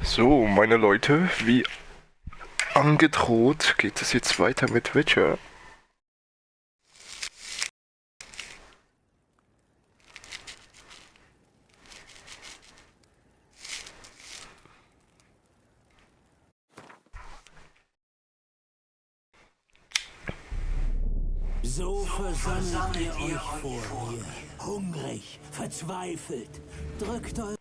So, meine Leute, wie angedroht geht es jetzt weiter mit Witcher. So versammelt ihr euch vor mir, hungrig, verzweifelt. Drückt euch.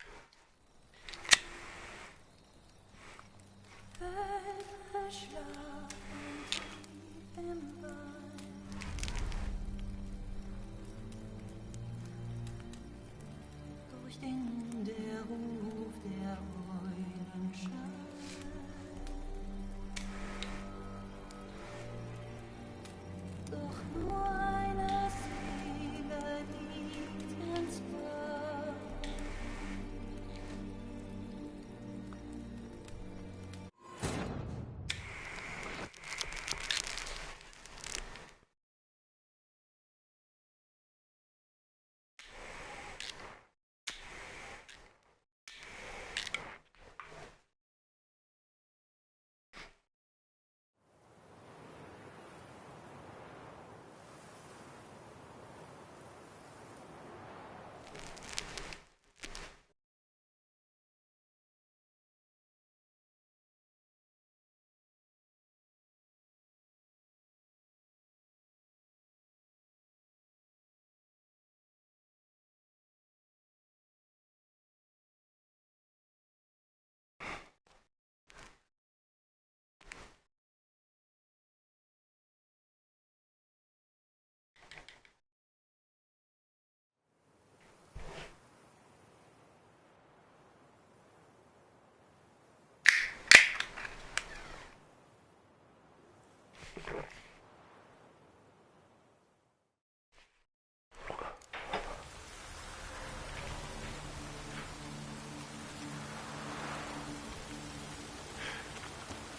Durchdringt der Ruf der Eulenschar. Doch nur eine Seele liegt ins Grab.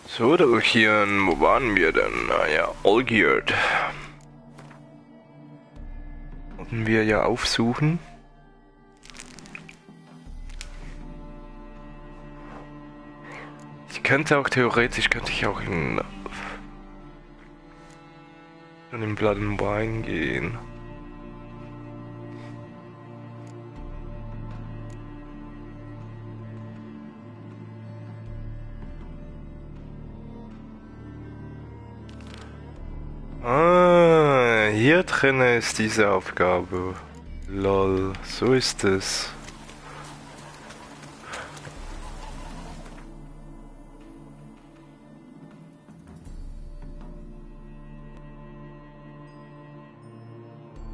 So, Dachchen, wo waren wir denn? Naja, Olgierd. Wollten wir ja aufsuchen. Ich könnte auch theoretisch, könnte ich auch in Blood and Wine gehen. Ah, hier drinne ist diese Aufgabe. Lol, so ist es.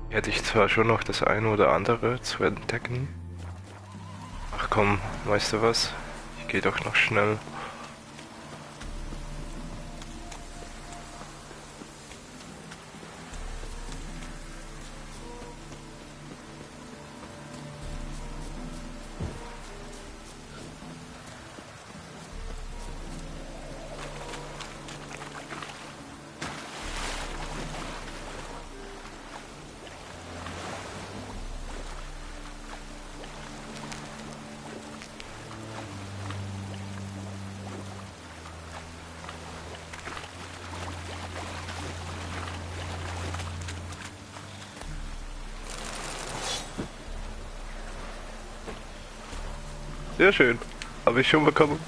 Hätte ich zwar schon noch das eine oder andere zu entdecken. Ach komm, weißt du was? Ich gehe doch noch schnell. Sehr schön. Habe ich schon bekommen.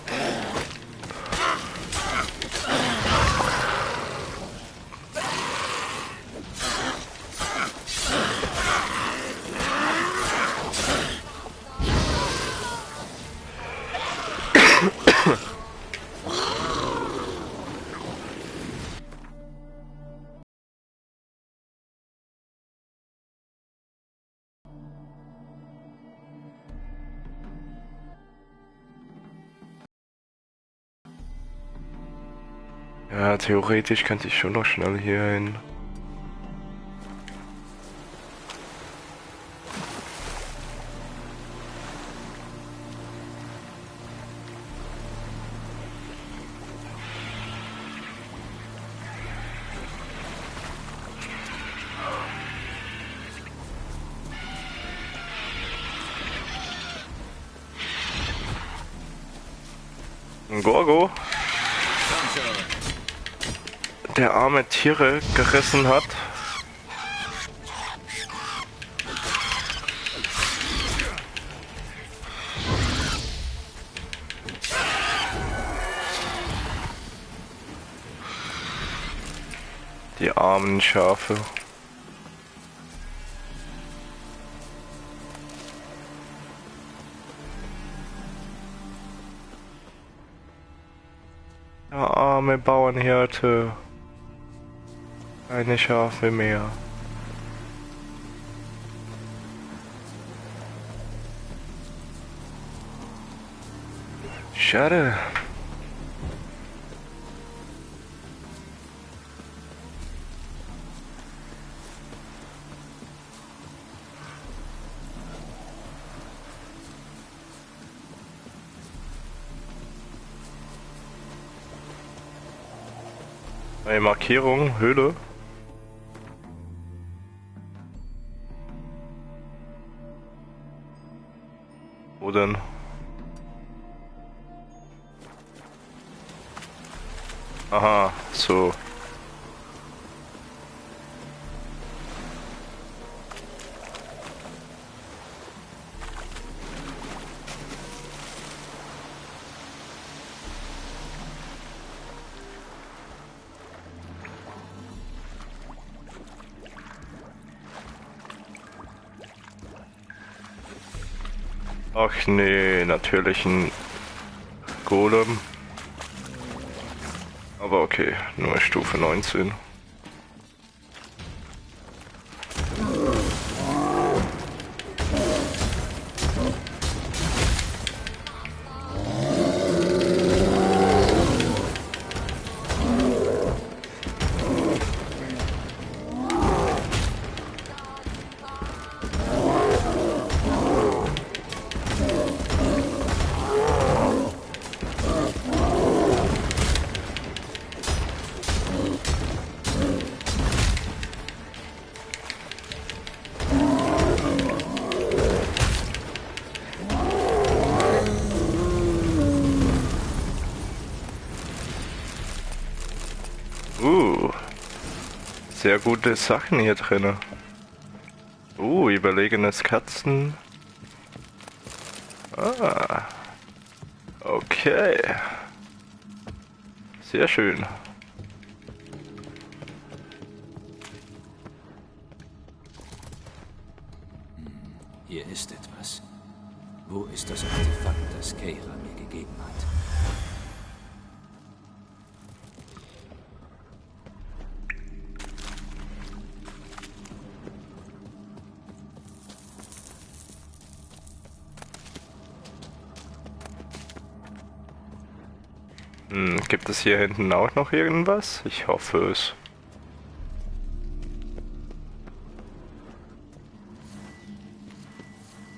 Ja, theoretisch könnte ich schon noch schnell hier hin. Ein Gorgo, Komm schon. der arme Tiere gerissen hat. Die armen Schafe. Der arme Bauernhirte. Keine Schafe mehr. Schade. Neue Markierung, Höhle. Wo denn? Aha, so. Ach nee, natürlich ein Golem. Aber okay, nur Stufe 19. Sehr gute Sachen hier drin. Überlegenes Katzen. Ah. Okay. Sehr schön. Hier ist etwas. Wo ist das Artefakt, das Keira mir gegeben hat? Gibt es hier hinten auch noch irgendwas? Ich hoffe es.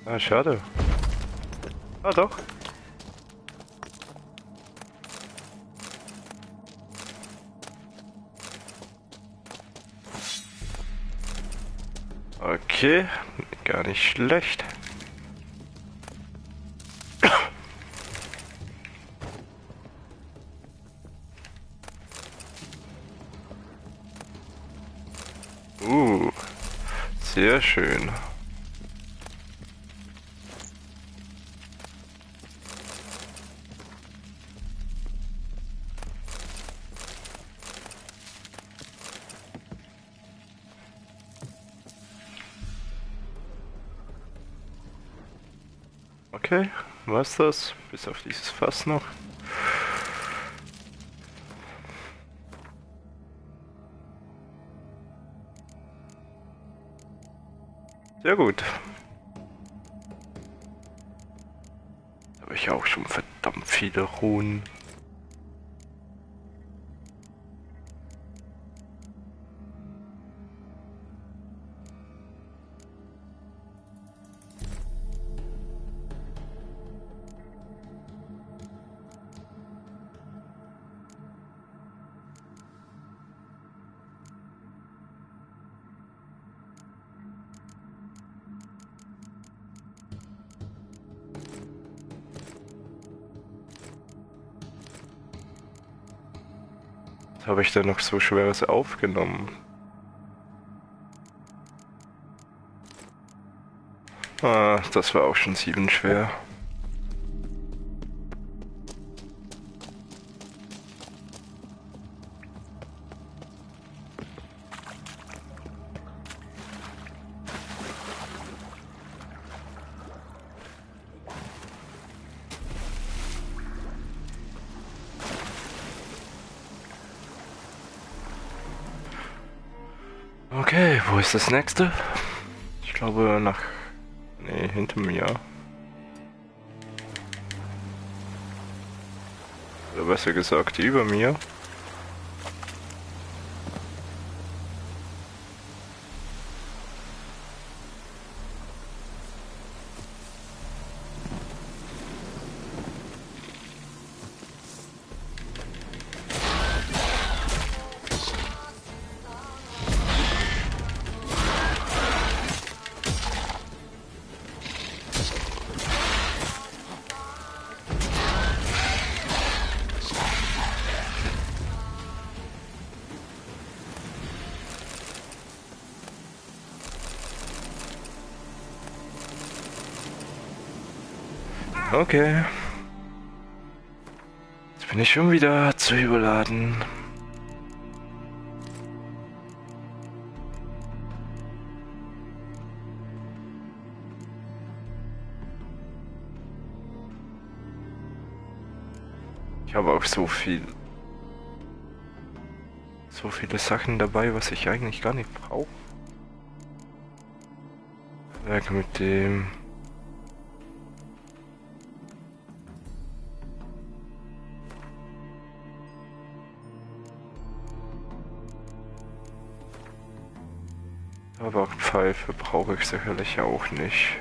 Ah, schade. Ah, doch. Okay, gar nicht schlecht. Sehr schön. Okay, war's das? Bis auf dieses Fass noch. Sehr gut. Da habe ich auch schon verdammt viele Runen. Habe ich denn noch so Schweres aufgenommen? Ah, das war auch schon 7 schwer. Okay, wo ist das nächste? Ich glaube nach... Nee, hinter mir. Oder besser gesagt über mir. Okay. Jetzt bin ich schon wieder zu überladen. Ich habe auch so viele Sachen dabei, was ich eigentlich gar nicht brauche. Werk mit dem... Aber auch Pfeife brauche ich sicherlich auch nicht.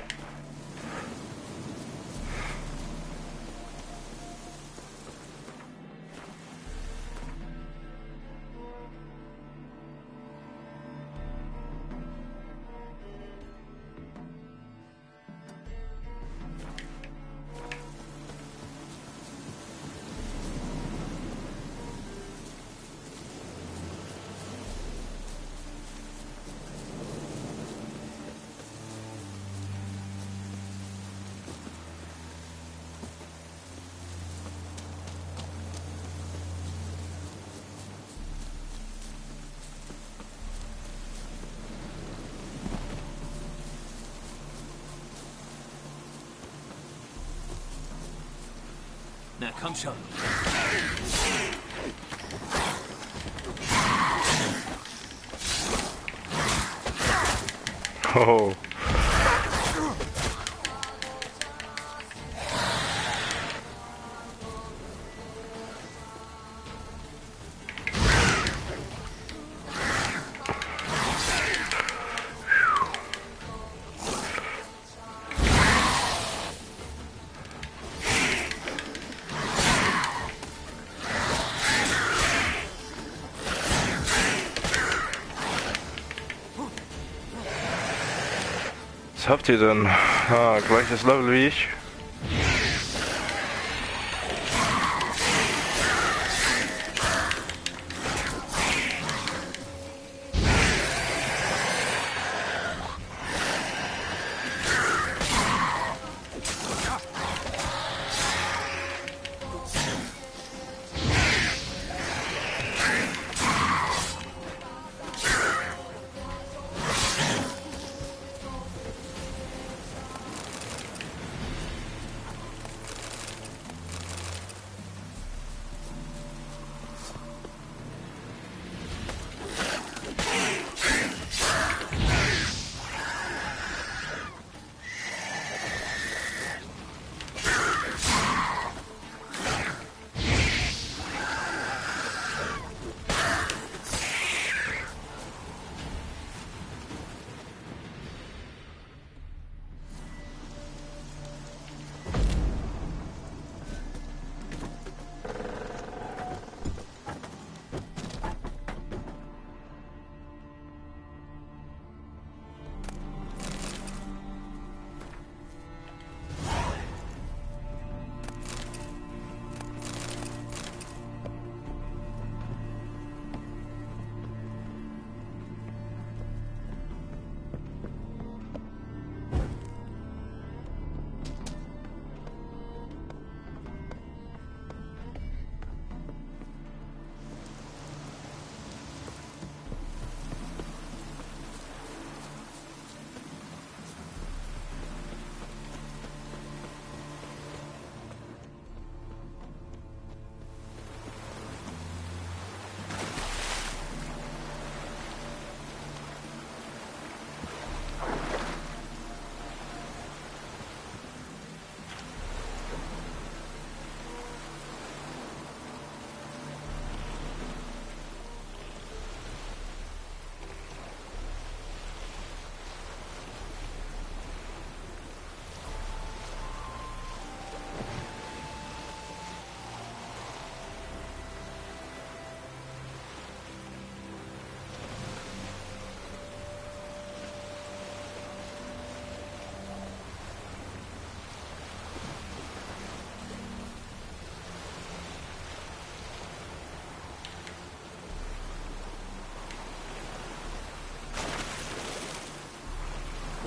Na komm schon. Oh. Was habt ihr denn? Ah, gleiches Level wie ich.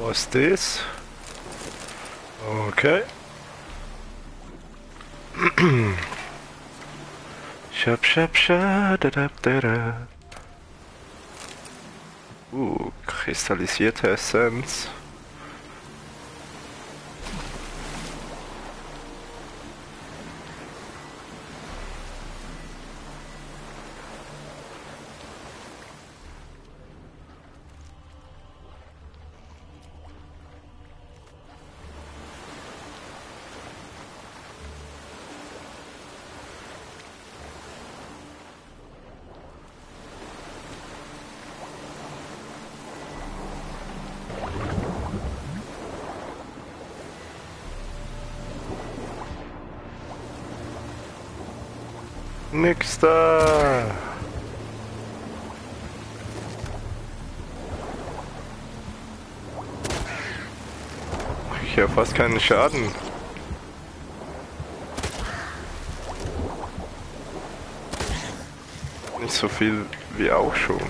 Was ist das? Okay. Da. Kristallisierte Essenz. Nix da. Ich habe fast keinen Schaden. Nicht so viel wie auch schon.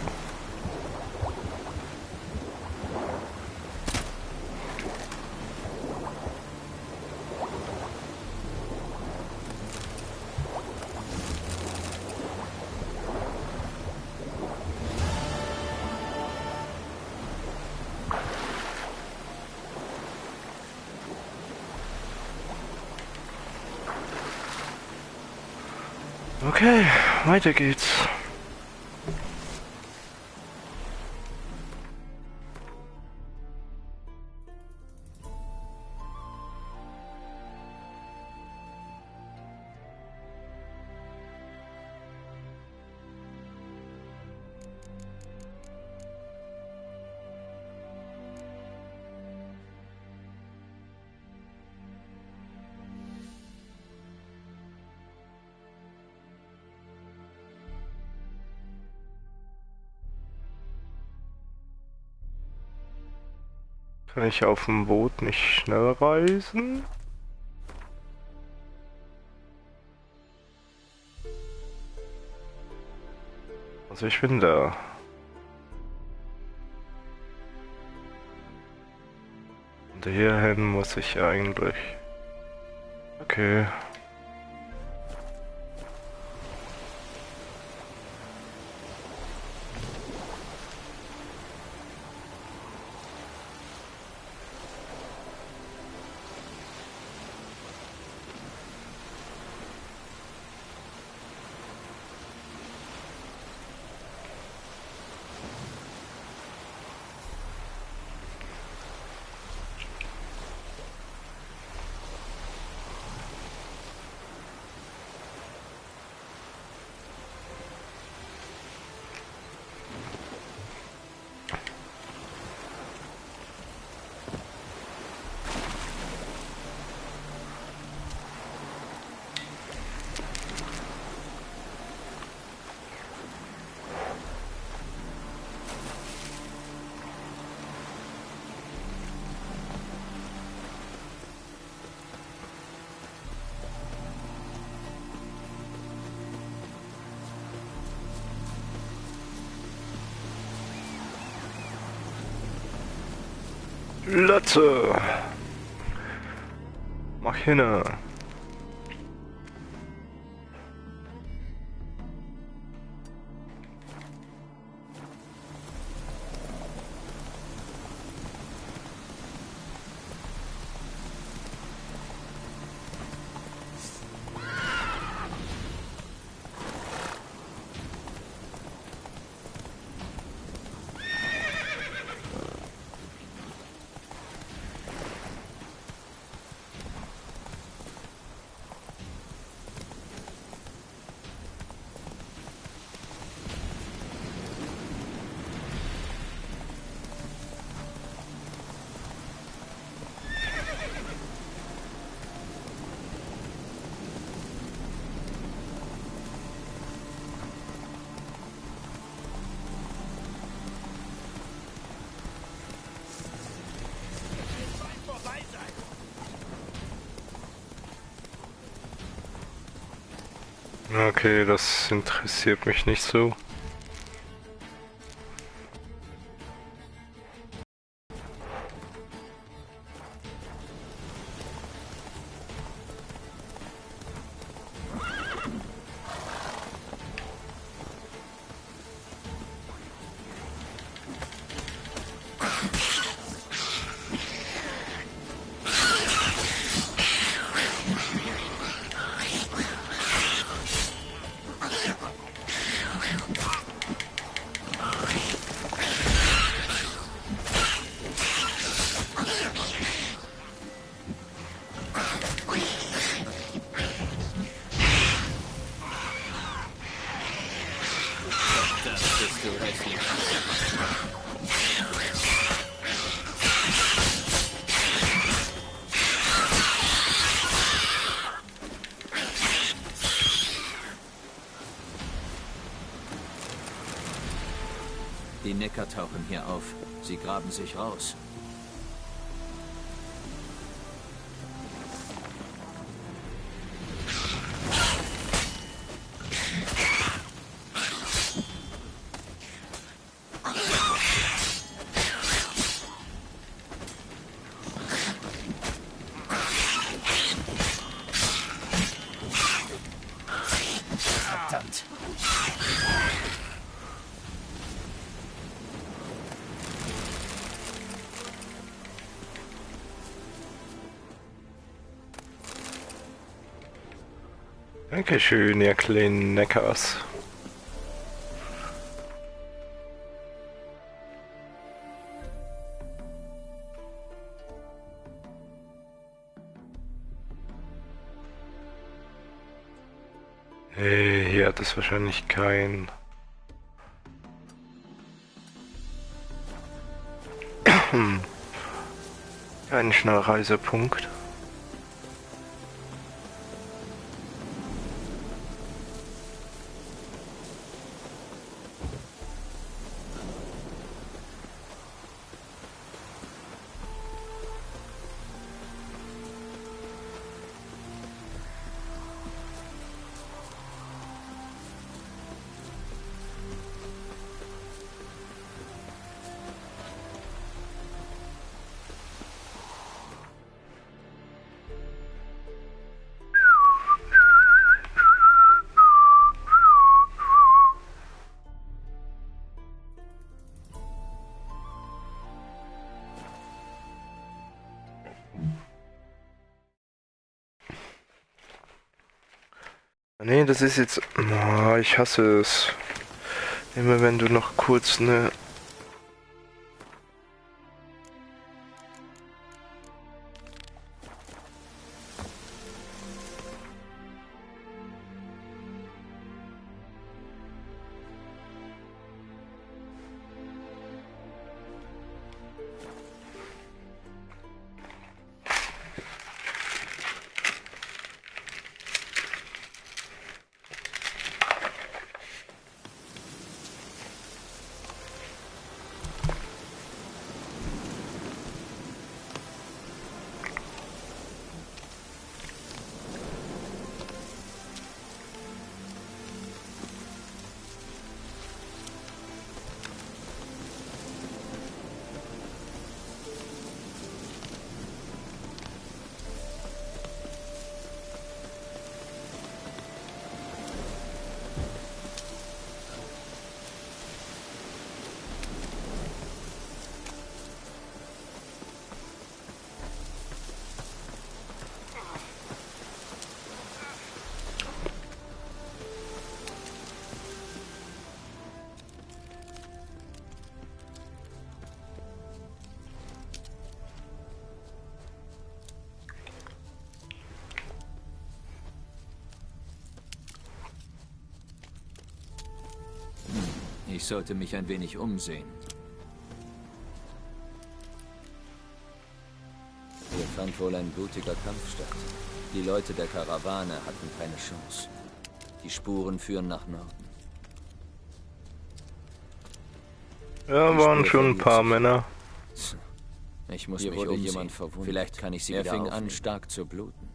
Okay, weiter geht's. Kann ich auf dem Boot nicht schnell reisen? Also ich bin da. Und hierhin muss ich eigentlich. Okay. Latte! Mach hinne! Okay, das interessiert mich nicht so. Neckar tauchen hier auf. Sie graben sich raus. Verdammt. Dankeschön, ihr kleinen Neckars. Hey, hier hat es wahrscheinlich keinen Schnellreisepunkt. Nee, das ist jetzt... Oh, ich hasse es. Immer wenn du noch kurz eine... Ich sollte mich ein wenig umsehen. Hier fand wohl ein blutiger Kampf statt. Die Leute der Karawane hatten keine Chance. Die Spuren führen nach Norden. Ja, waren schon ein paar Männer. Ich muss mich umsehen. Jemand verwundet. Vielleicht kann ich sie wieder aufnehmen. Er fing an, stark zu bluten.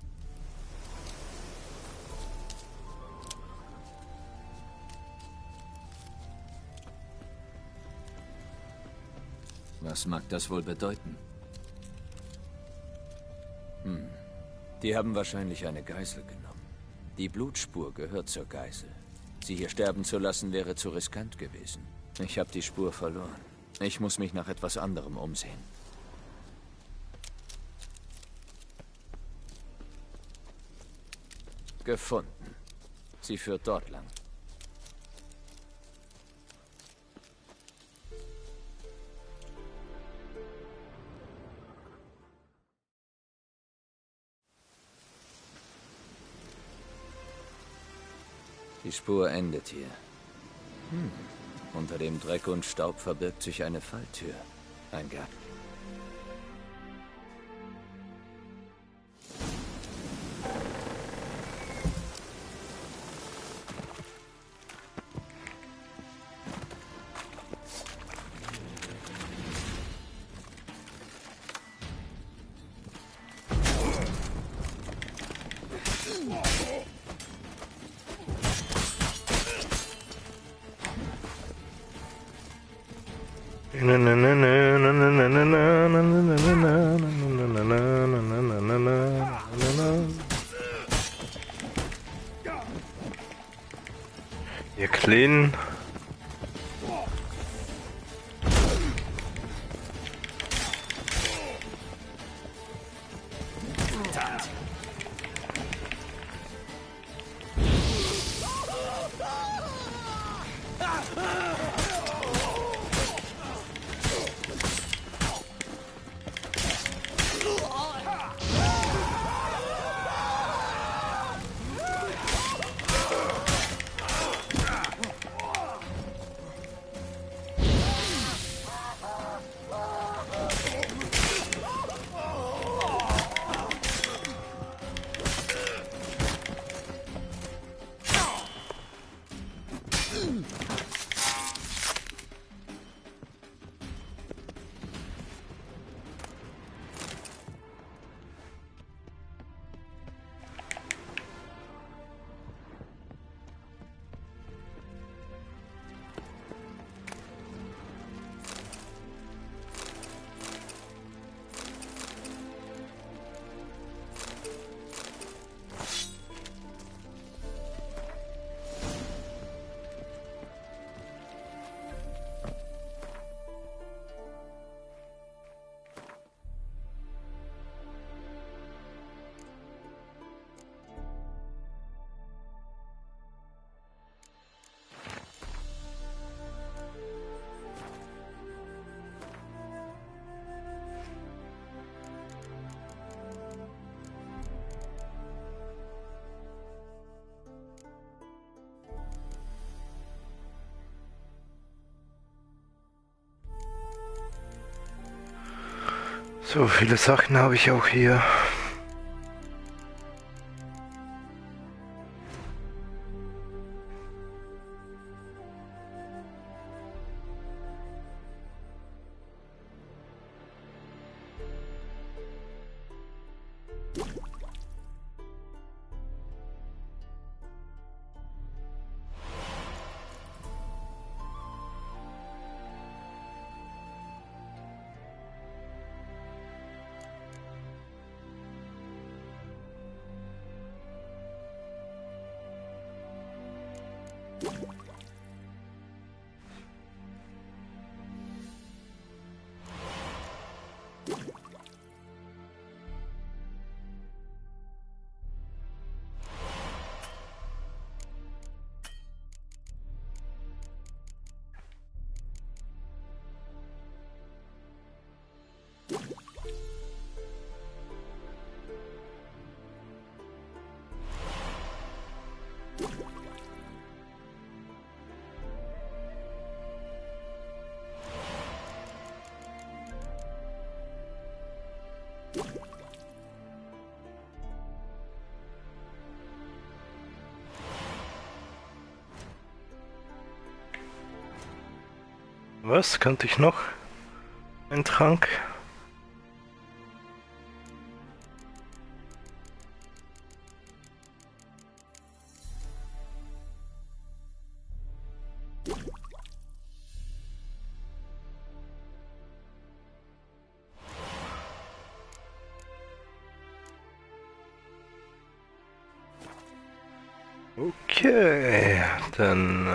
Was mag das wohl bedeuten? Die haben wahrscheinlich eine Geisel genommen. Die Blutspur gehört zur Geisel. Sie hier sterben zu lassen, wäre zu riskant gewesen. Ich habe die Spur verloren. Ich muss mich nach etwas anderem umsehen. Gefunden. Sie führt dort lang. Die Spur endet hier. Unter dem Dreck und Staub verbirgt sich eine Falltür. Ein Garten. Ihr Kleinen. So viele Sachen habe ich auch hier. Was könnte ich noch? Ein Trank? Okay, dann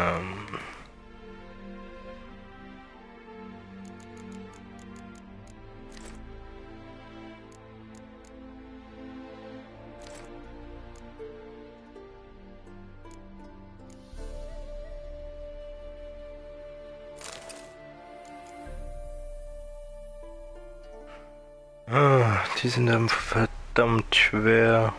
die sind dann verdammt schwer.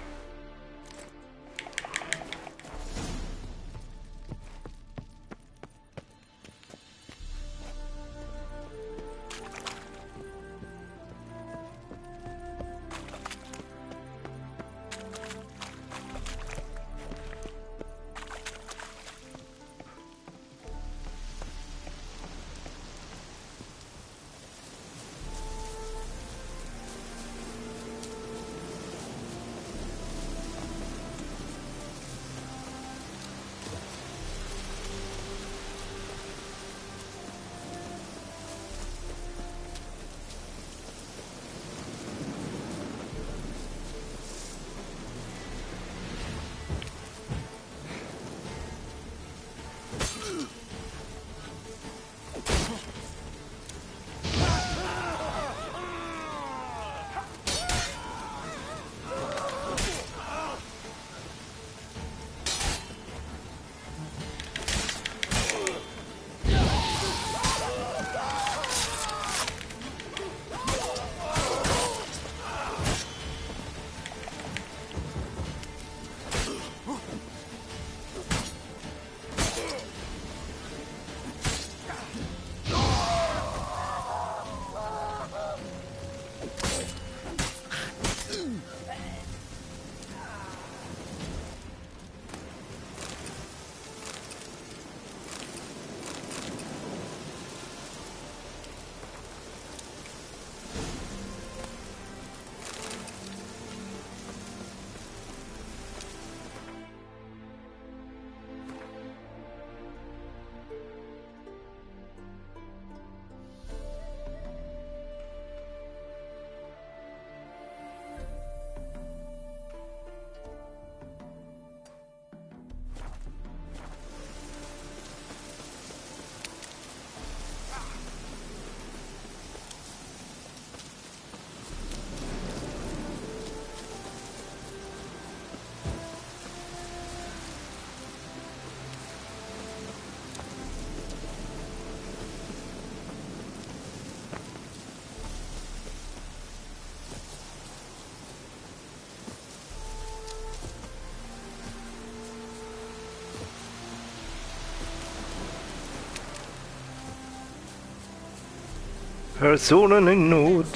Personen in Not.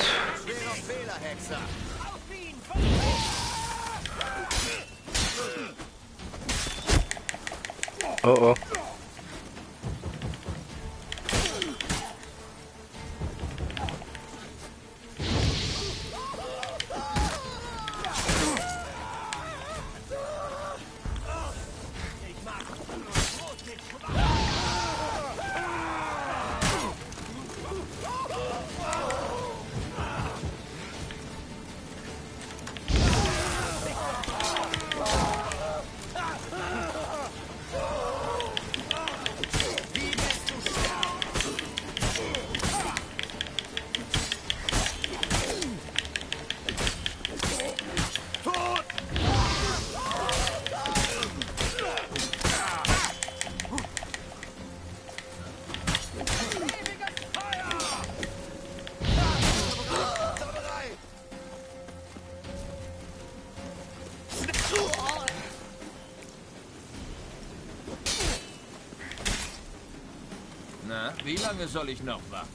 Oh oh. Na, wie lange soll ich noch warten?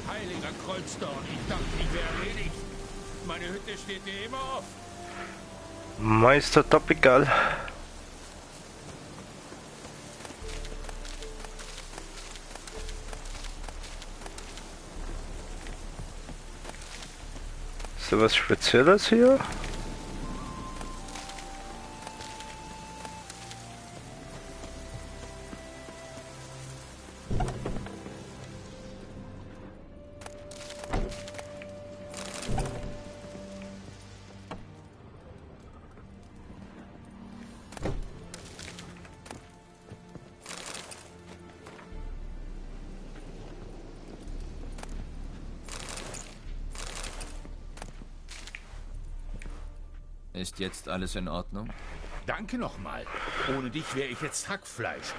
Heiliger Kreuzdorn, ich dachte, ich wäre erledigt. Meine Hütte steht dir immer offen. Meister Topical. Ist da was Spezielles hier? Ist jetzt alles in Ordnung? Danke nochmal. Ohne dich wäre ich jetzt Hackfleisch.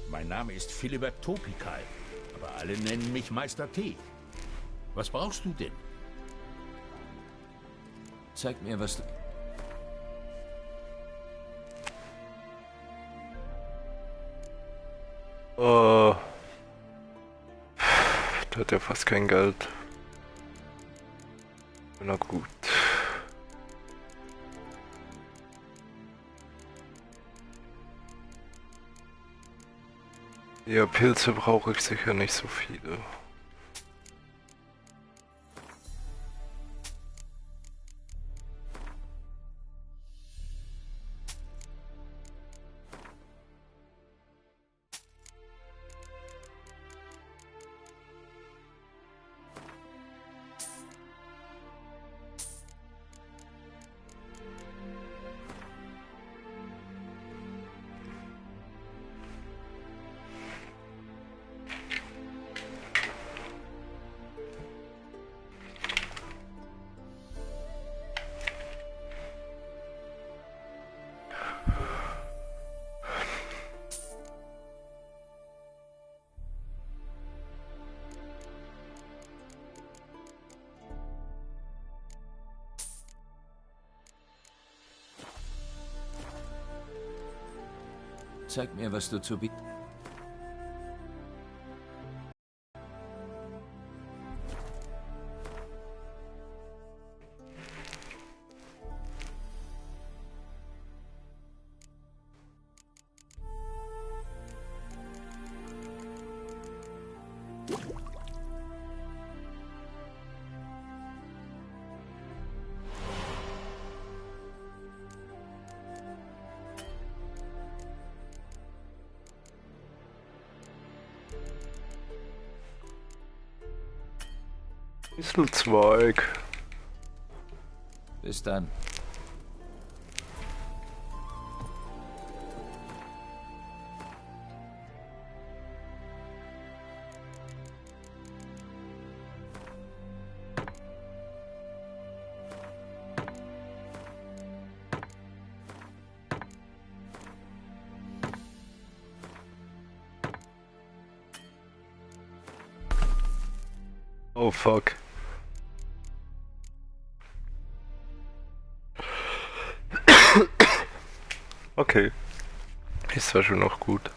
Mein Name ist Philibert Topikal, aber alle nennen mich Meister T. Was brauchst du denn? Zeig mir, was du... Oh. Der hat ja fast kein Geld. Na gut. Ja, Pilze brauche ich sicher nicht so viele. Zeig mir, was du zu bieten... Distelzweig. Bis dann. Oh fuck. Okay. ist zwar schon noch gut.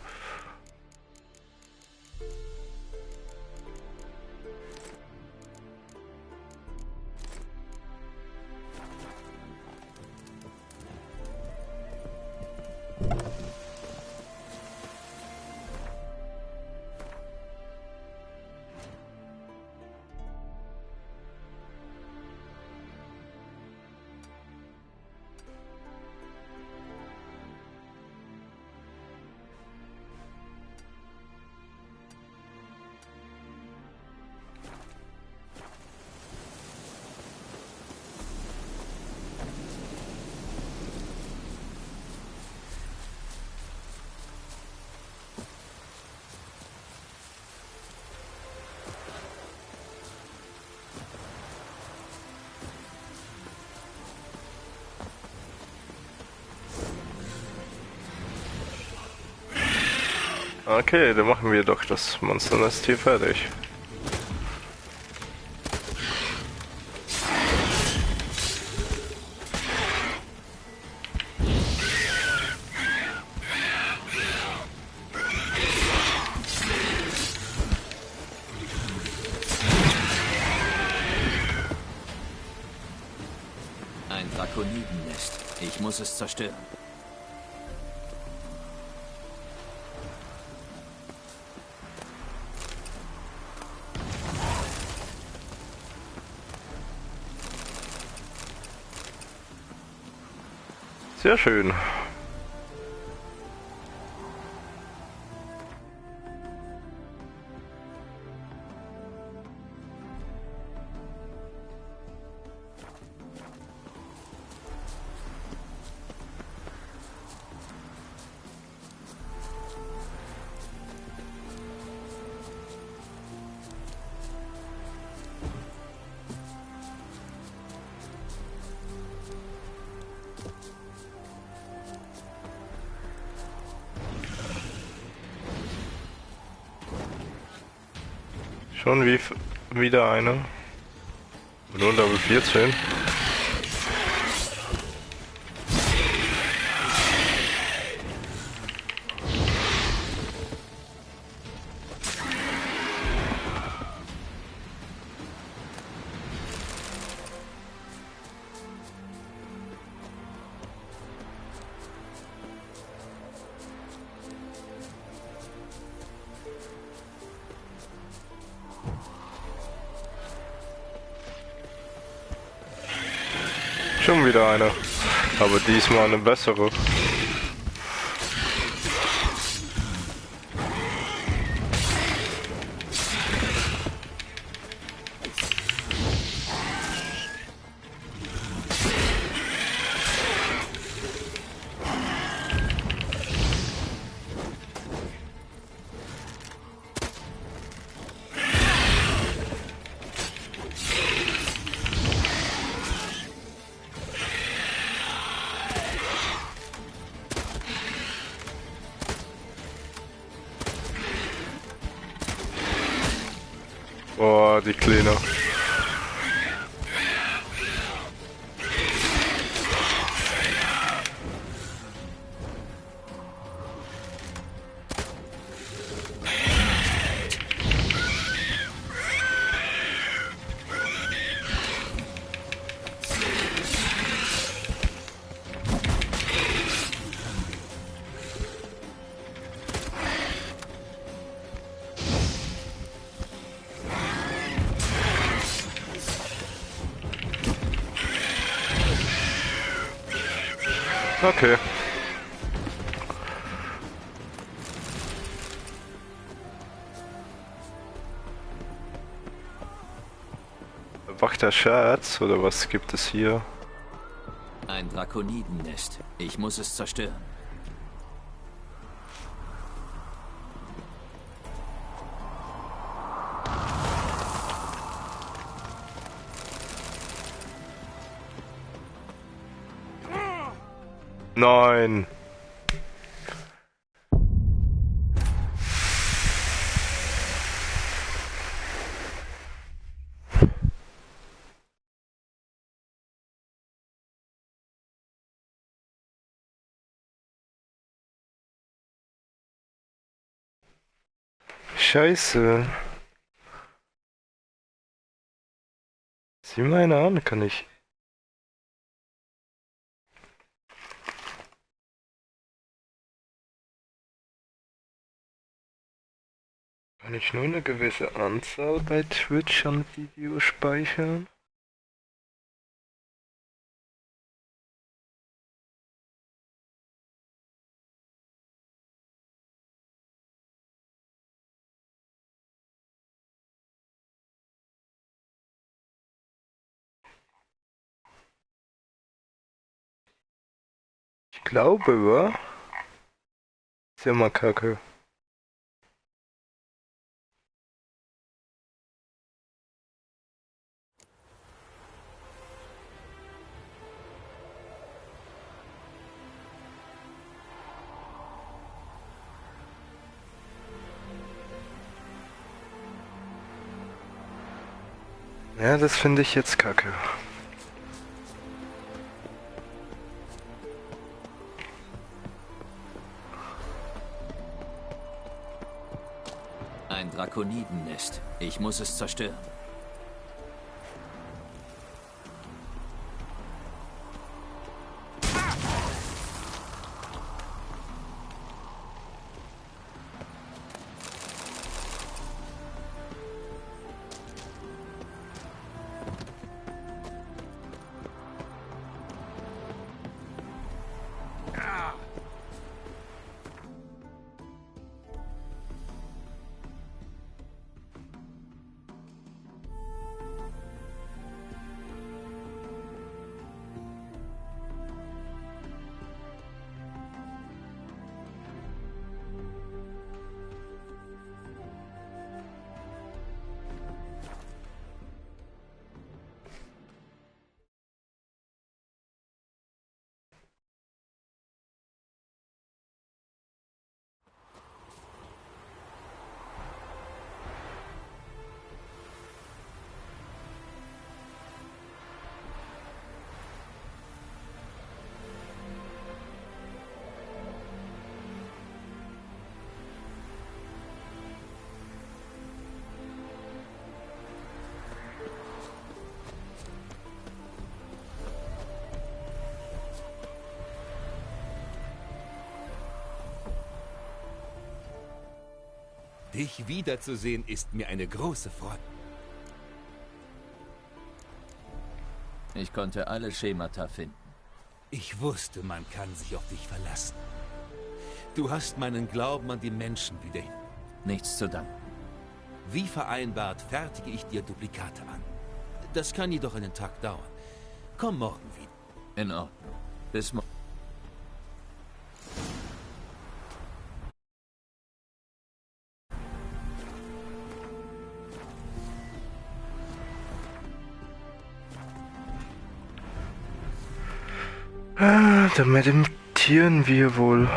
Okay, dann machen wir doch das Monsternest hier fertig. Ein Drakonidennest. Ich muss es zerstören. Sehr schön. Schon wie wieder einer. Nur Level 14. Schon wieder eine. Aber diesmal eine bessere. Oh, die Kleine. Okay. Wachter Schatz, oder was gibt es hier? Ein Drakonidennest. Ich muss es zerstören. Nein. Scheiße. Sieh mal eine an, kann ich. Kann ich nur eine gewisse Anzahl bei Twitch an Videos speichern? Ich glaube, wa? Ist ja mal kacke. Ja, das finde ich jetzt kacke. Ein Drakonidennest. Ich muss es zerstören. Dich wiederzusehen ist mir eine große Freude. Ich konnte alle Schemata finden. Ich wusste, man kann sich auf dich verlassen. Du hast meinen Glauben an die Menschen wieder hin. Nichts zu danken. Wie vereinbart fertige ich dir Duplikate an. Das kann jedoch einen Tag dauern. Komm morgen wieder. In Ordnung. Bis morgen. Da meditieren wir wohl.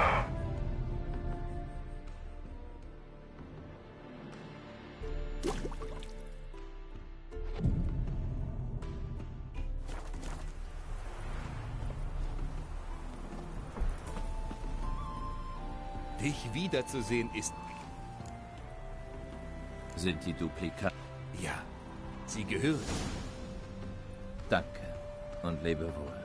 Dich wiederzusehen ist... Sind die Duplikate? Ja, sie gehören. Danke und lebe wohl.